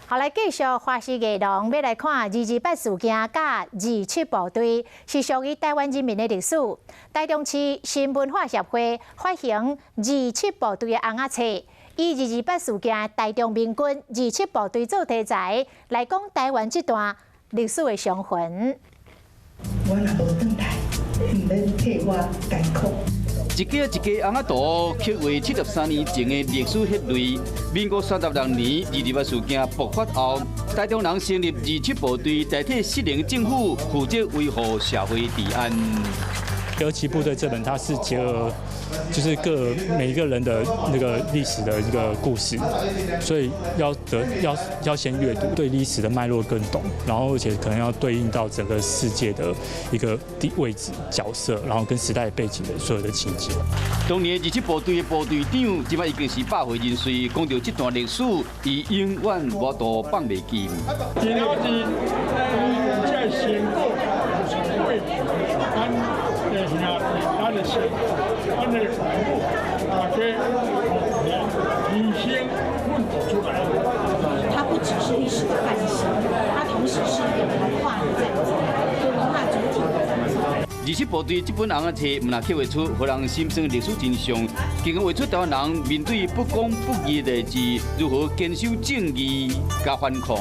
好，來繼續華視藝廊，欲來看二二八事件佮二七部隊，是屬於臺灣人民的歷史。臺中市新文化協會發行二七部隊的尪仔冊，以二二八事件臺中民軍二七部隊做題材，來講臺灣這段歷史的傷痕。我若無轉來，毋免替我艱苦。一家一家尪仔圖，刻畫73年前的歷史血淚。民國36年二二八事件爆發後，臺中人成立二七部隊，代替失能政府負責維護社會治安。二七部隊這本，它是結合，就是各每一個人的那個歷史的一個故事，所以要得要要先閱讀，對歷史的脈絡更懂，然後而且可能要對應到整個世界的一個地位置角色，然後跟時代背景的所有的情節。當年二七部隊的部隊長，這擺已經是百歲人瑞，講著這段歷史，伊永遠無法度放袂記。今仔日這成果就是過去咱的兄弟、咱的先祖、咱的父母，大家犧牲奮鬥出來。它不只是歷史的範型，它同時是一個文化的載體，對文化主體的載體。二七部隊這本尪仔冊，毋但刻畫出予人心酸的歷史真相，更畫出臺灣人面對不公不義的代誌，如何堅守正義佮反抗。